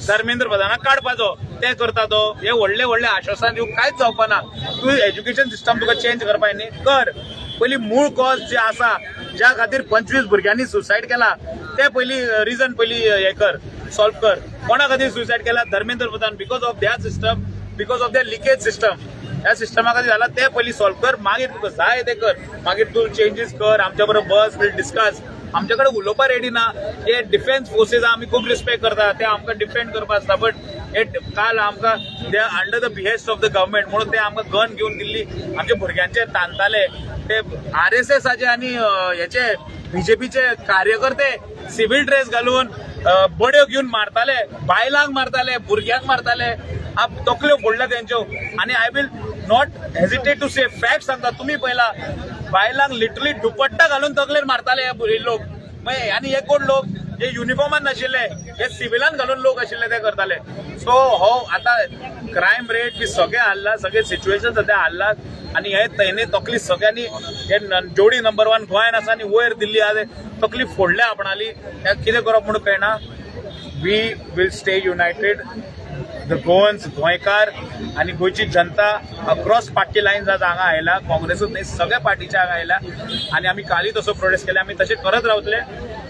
धर्मेंद्र प्रधानाक काडपाचो. ते करता तो. हे व्हडले व्हडले आश्वासन दिवन कांयच जावपा ना. तूं एज्युकेशन सिस्टम तुका चेंज करपा न्ही, कर. पयलीं मूळ कॉज जे आसा, ज्या खातीर 25 भुरग्यांनी सुसायड केला, ते पयलीं रिजन पयलीं हे कर, सॉल्व कर. कोणा खातीर सुसायड केला? Dharmendra Pradhan. Because of their system, because of their leakage system. ह्या सिस्टमा खातीर जाला. ते पयलीं सॉल्व कर, मागीर तुका जाय ते कर. मागीर तूं चेंजीस कर, आमच्या बरोबर बस, वील डिस्कस. आमचे कडेन उलोवपा रेडी ना. हे डिफेन्स फोर्सीस आमी खूब रिस्पेक्ट करता, ते आमकां डिफेंड करपा आसता, बट हे काल आमकां ते under the behest of the government म्हणून ते आमकां गन घेवन दिल्ली आमच्या भुरग्यांचे ताणताले. ते आरएसएसाचे आनी हेचे बीजेपीचे कार्यकर्ते सिव्हिल ड्रेस घालून बड्यो घेवन मारताले, बायलांक मारताले, भुरग्यांक मारताले, तकल्यो फोडल्या तेंच्यो. आनी I will not hesitate to say, fact सांगता, तुमी पळयला, बायलांक लिटरली दुपट्टा घालून तकलेर मारताले हे लोक. मागीर आनी हे कोण लोक जे युनिफॉर्मान नाशिल्ले, हे सिव्हिलान घालून लोक आशिल्ले, ते करताले. सो हो आतां क्रायम रेट बी सगळे हाल्ला, सगळे सिच्युएशन सध्या हाल्ला आनी हे तेणे तकली सगळ्यांनी, हे जोडी नंबर वन गोंयान आसा आनी वयर दिल्ली आहा, तकली फोडल्या आपणाली. कितें करप म्हणून कळना. We will stay united, the Goans. गोंयकार आनी गोंयची जनता अक्रॉस पार्टी लायन्स आज हांगा आयला. काँग्रेसूच न्ही, सगळ्या पार्टीचे हांगा आयला आनी आमी कालूय तसो प्रोटेस्ट केले, आमी तशें करत रावतले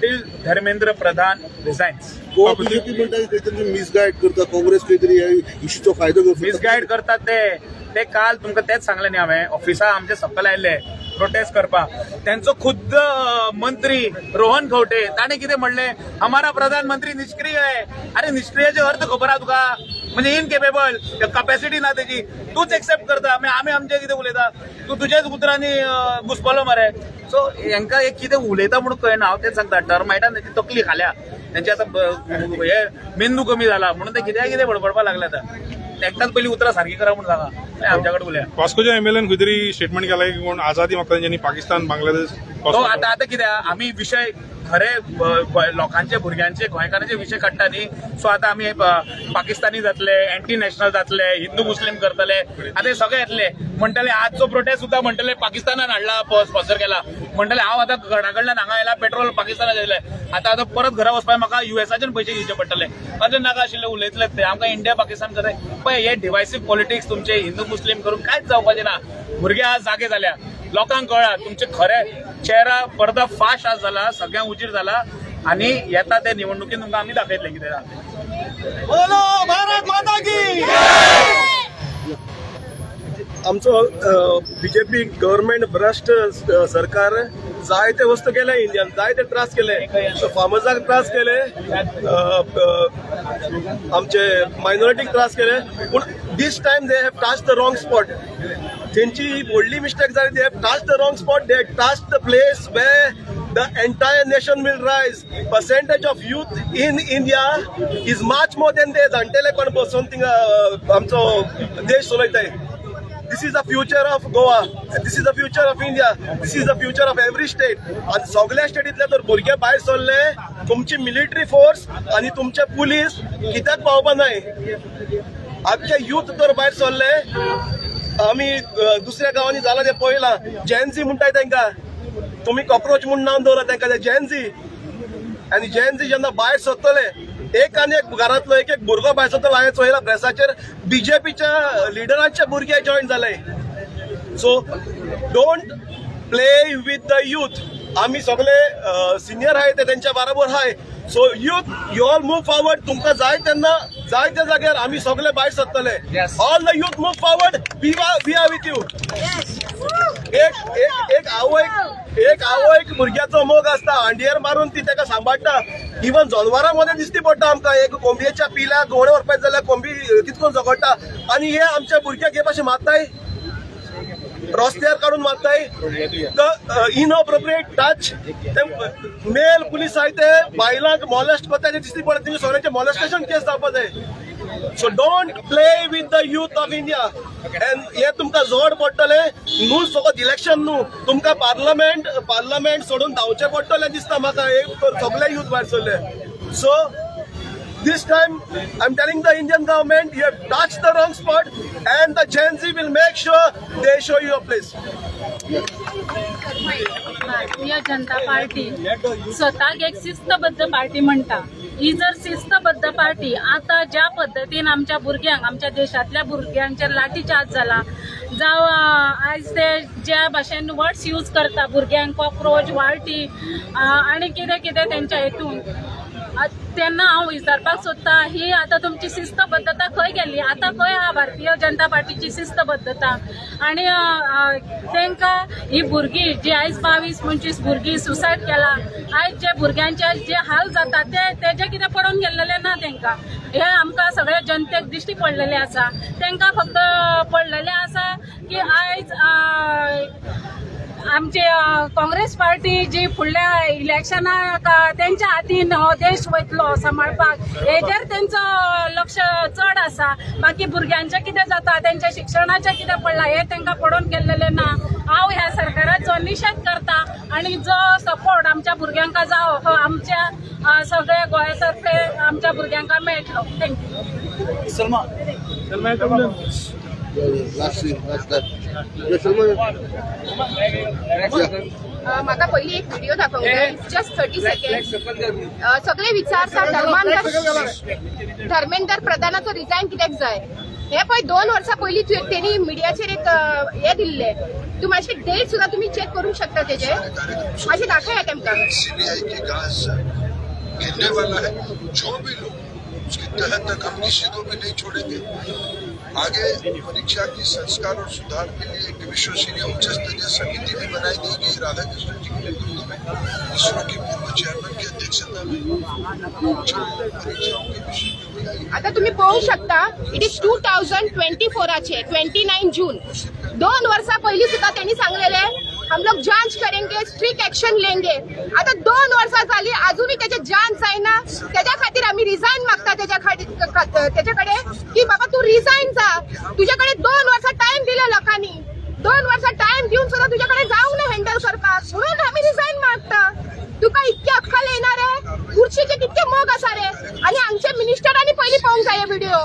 टील धर्मेंद्र प्रधान रिझायन्स. गोवा बीजेपी म्हणटा की खंय तरी मिसगायड करता, काँग्रेस खंय तरी ह्या इश्यूचो फायदो घेवंक. मिसगायड करतात ते. ते काल तुमकां तेच सांगलें न्ही हांवें, ऑफिसा आमचे सकयल आयिल्ले प्रोटेस्ट करपाक. तेंचो खुद्द मंत्री रोहन खंवटे, ताणें कितें म्हणलें? "हमारा प्रधानमंत्री निष्क्रिय आहे." अरे, निष्क्रियाचे अर्थ खबर आहा तुका? म्हणजे इनकेपेबल, कपॅसिटी ना तेजी. तूच एक्सेप्ट करता, मागीर आमी आमचें कितें उलयता? तूं तुजेच उतरांनी घुसपलो मरे. सो हेंकां एक कितें उलयता म्हणून कळना. हांव तेच सांगता, टर्मायटान तेची तकली खाल्या तेंची. आतां हे मेंदू कमी जाला म्हणून ते कित्याक कितें बडबडपाक लागले. आतां एकदाच पयलीं उतरां सारकी करा म्हणून सांगा, आमच्या कडेन उलया. वास्कोच्या एमएलएन खंय तरी स्टेटमेंट केलां की कोण आझादी मागता तेंच्यांनी पाकिस्तान, बांगलादेश. तो आतां आतां कितें, आमी विशय खरे लोकांचे, भुरग्यांचे, गोंयकारांचे विशय काडटा न्ही. सो आतां आमी पाकिस्तानी जातले, एंटी नॅशनल जातले, हिंदू मुस्लीम करतले. आतां हे सगळे येतले, म्हणटले आजचो प्रोटेस्ट सुद्दां म्हणटले पाकिस्तानान हाडला, स्पॉन्सर केला म्हणटले. हांव आतां घरा कडल्यान हांगा आयला, पेट्रोल पाकिस्तानान येयलें. आतां आतां परत घरा वचपाक म्हाका युएसाच्यान पयशे घेवचे पडटले. अशें नाका आशिल्लें उलयतले ते. आमकां इंडिया पाकिस्तान करता पळय. हे डिवायसीव पॉलिटिक्स तुमचे हिंदू मुस्लीम करून कांयच जावपाचें ना. भुरगे आज जागे जाल्या, लोकांक कळ्ळा तुमचे खरे चेहरा. पर्दा फाश आज जाला, सगळ्यांक उजीर जाला आनी येता ते निवडणुकीन तुमकां आमी दाखयतले कितें जाता. बोलो भारत माता की. आमचो बीजेपी गव्हर्मेंट, भ्रश्ट सरकार जायते वस्तू केले इंडियान, जायते त्रास केले, फार्मर्साक त्रास केले, आमचे मायनॉरिटीक त्रास केले. पूण this time they have touch the wrong spot. तेंची व्हडली मिस्टेक जाली. They have touch the wrong spot. They touch the place where the entire nation will rise. Percentage of youth in India is much more than ते जाणटेले कोण बसून थिंगा आमचो देश चलयताय. This is the future of Goa, this is the future of India, this is the future of every state. आनी सगल्या स्टेटींतले जर भुरगे भायर सरले, तुमची मिलिटरी फोर्स आनी तुमचे पुलीस कित्याक पावपा नाय? आमचे युथ जर भायर सरले, आमी दुसऱ्या गांवांनी जालां तें पळयलां. जेनझी म्हणटाय तांकां, तुमी कॉक्रोच म्हूण नांव दवरला तांकां. ते जेनझी आनी जेनझी जेन्ना भायर सरतले, एक आनी एक घरांतलो एक एक भुरगो भायर सरतलो. हांवें चोयला प्रेसाचेर, बीजेपीच्या लिडरांचे भुरगे जॉयन जाले. So don't play with the youth. आमी सगळे सिनियर आहाय, ते तेंच्या बरोबर आहाय. So youth, you all move forward. तुमकां जाय तेन्ना, जाय त्या जाग्यार आमी सगळे भायर सरतले. All the youth, move forward. We are with you. एक एक एक आवयक, एक आवयक भुरग्याचो मोग आसता. हांडयेर मारून ती ताका सांबाळटा. इवन जनावरां मदें दिश्टी पडटा आमकां. एक कोंबयेच्या पिलाक घोडे व्हरपाक जाल्यार कोंबी कितको झगडटा. आनी हे आमच्या भुरग्याक हे भाशेन मारताय, रस्त्यार काडून मारताय. इनअप्रोप्रिएट टच, ते मेल पुलीस आहाय, ते बायलांक मॉलेस्ट करता ते दिश्टी पडटा. तेंचे सगळ्यांचे मॉलेस्टेशन केस जावपा जाय. So don't play with the youth of India. And हे तुमकां जोड पडटले न्हू. फकत इलेक्शन न्हू, तुमकां पार्लमेंट सोडून धांवचें पडटलें दिसता म्हाका, एक सगळे युथ भायर सरले. So this time, I'm telling the Indian government, you have touched the wrong spot, and the Gen Z will make sure they show you a place. Bharatiya Janata party स्वताक एक शिस्तबद्ध पार्टी म्हणटा. ही जर शिस्तबद्ध party आता ज्या पद्दतीन आमच्या भुरग्यांक, आमच्या देशांतल्या भुरग्यांचेर लाठी चार्ज जाला, जावं आयज ते ज्या भाशेन वर्ड्स यूज करता भुरग्यांक, कॉक्रोच, वाळटी आनी कितें कितें तेंच्या हितून, तेन्ना हांव विचारपाक सोदता, ही आतां तुमची शिस्तबद्धता खंय गेली? आतां खंय आहा भारतीय जनता पार्टीची शिस्तबद्धता? आनी तांकां ही भुरगीं जी आयज 22-25 भुरगीं सुसायड केला, आयज जे भुरग्यांचे जे हाल जाता ते तेजे कितें पडून गेल्लेले ना तांकां. हे आमकां सगळ्या जनतेक दिश्टी पडलेले आसा. तांकां फक्त पडलेले आसा की आयज आमचे काँग्रेस पार्टी जी फुडल्या इलेक्शनाक तेंच्या हातीन हो देश वयतलो सांबाळपाक, हेजेर तेंचो लक्ष चड आसा. बाकी भुरग्यांचें कितें जाता, तेंच्या शिक्षणाचें कितें पडलां, हें तांकां पडून गेल्लेलें ना. हांव ह्या सरकाराचो निशेध करता आनी जो सपोर्ट आमच्या भुरग्यांक जावो हो आमच्या सगळ्या गोंया तर्फे आमच्या भुरग्यांक मेळटलो. Thank you. Salma. Last last Salma. म्हाका पयली एक व्हिडिओ दाखोवंक जाय, जस्ट 30 सेकंड. सगळे विचारता धर्मेंद्र प्रधानाचो रिजायन कित्याक जाय. हे पळय, 2 वर्सां पयलीं तेणी मिडियाचेर एक हे दिल्ले. तूं मातशें डेट सुद्दां तुमी चॅक करूंक शकता तेजे. मातशें दाखया तेमकां. सीबीआई की गाज गिरने वाला है. जो भी लोग, उसके तह तक हम किसी को भी नहीं छोड़ेंगे. आगे परीक्षा की संस्कार और सुधार के लिए एक विश्वसनीय उच्च स्तरीय समिति भी बनाई गई गई राधा कृष्ण जी के नेतृत्व में, इसरो के पूर्व चेयरमैन की अध्यक्षता में, जो परीक्षाओं के विषय में भी आई. आता तुम्ही पळोवंक शकता, it is 2024आचे 29 जून. 2 वर्सां पयलीं सुद्दां त्यांनी सांगलेले, हम लोग जांच करेंगे, स्ट्रिक्ट एक्शन लेंगे. आता 2 वर्सां झाली, अजूनही त्याचे जांच जायना. त्याच्या खातीर आम्ही रिझाईन मागता त्याच्या खातीर त्याच्याकडे की बाबा, तू रिझाईन जा. तुझ्याकडे 2 वर्सां टायम दिले लोकांनी. 2 वर्सां टायम दिवन सुद्दां तुझ्याकडे जावंक ना हँडल करपाक, म्हणून आम्ही रिझाईन मागता. तुका इतके अक्कल येणार रे? खुर्चीचे कितके मोग आसा रे? आणि आमच्या मिनिस्टरांनी पयलीं पळोवंक जाय व्हिडिओ.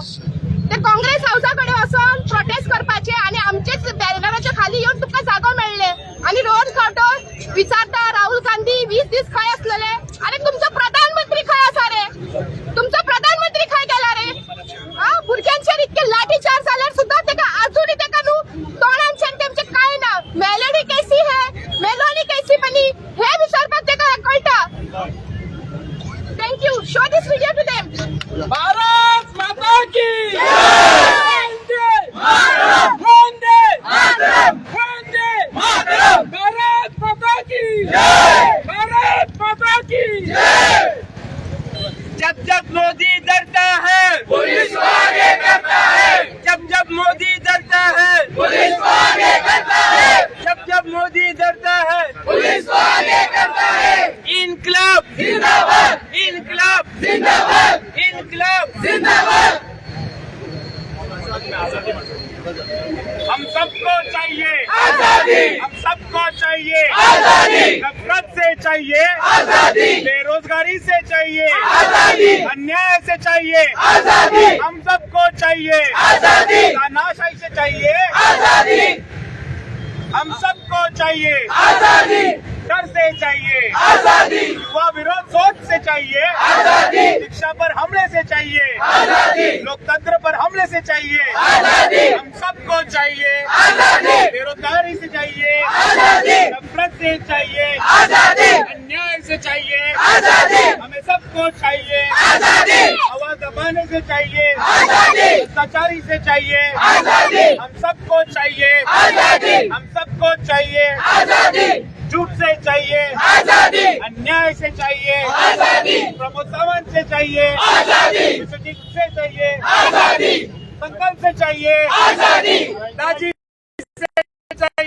ते काँग्रेस हाऊसा कडेन वचोन प्रोटेस्ट करपाचे आणि आमचेच बॅनराच्या खाली येवन तुका जागो मेळ्ळे. आणि रोहन खंवटो विचारता, राहुल गांधी 20 दीस खंय असलेले? अरे, तुमचो प्रधानमंत्री खंय आसा रे? तुमचो प्रधानमंत्री खंय गेला रे? हा, भुरग्यांचेर इतके लाठी चार्ज जाल्यार सुद्दां तेका अजूनही तेका न्हू. सबको चाहिए आजादी, हम सबको चाहिए आजादी, नफरत से चाहिए आजादी, बेरोजगारी से चाहिए आजादी, अन्याय से चाहिए आजादी, हम सबको चाहिए आजादी, तानाशाही से चाहिए आजादी, हम सबको चाहिए आजादी, डर से चाहिए आजादी, युवा विरोध सोच से चाहिए आजादी, शिक्षा पर हमले से चाहिए आजादी, लोकतंत्र पर हमले से चाहिए आजादी, हम सबको चाहिए आजादी, बेरोजगारी से चाहिए आजादी, नफरत से चाहिए आजादी, अन्याय से चाहिए आजादी, हमें सबको चाहिए आजादी, आवाज दबाने से चाहिए आजादी, भ्रष्टाचारी से चाहिए आजादी, हम सबको चाहिए आजादी, हम सबको चाहिए आजादी, झूठ से चाहिए आजादी, अन्याय से चाहिए आजादी, प्रमोद सावंत से चाहिए आजादी, विश्वजीत से चाहिए आजादी, संकल्प से चाहिए आजादी, दाजी से चाहिए।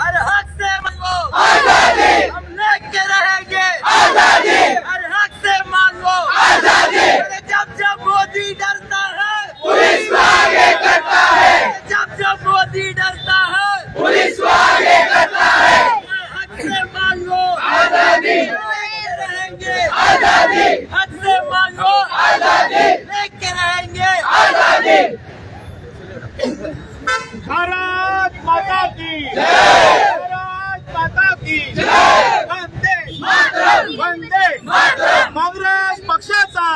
हर हक से मांगो आजादी, हम लेके रहेंगे आजादी, हर हक से मांगो आजादी। जब जब मोदी डरता है पुलिस को आगे करता है, जब जब मोदी डरता है पुलिस को आगे करता है। हर हक से मांगो आजादी, लेके रहेंगे आजादी, हक से मांगो आजादी, लेके रहेंगे आजादी। भारत माता की जय, भारत माता की जय, वंदे मातरम, वंदे मातरम, काँग्रेस पक्षाचा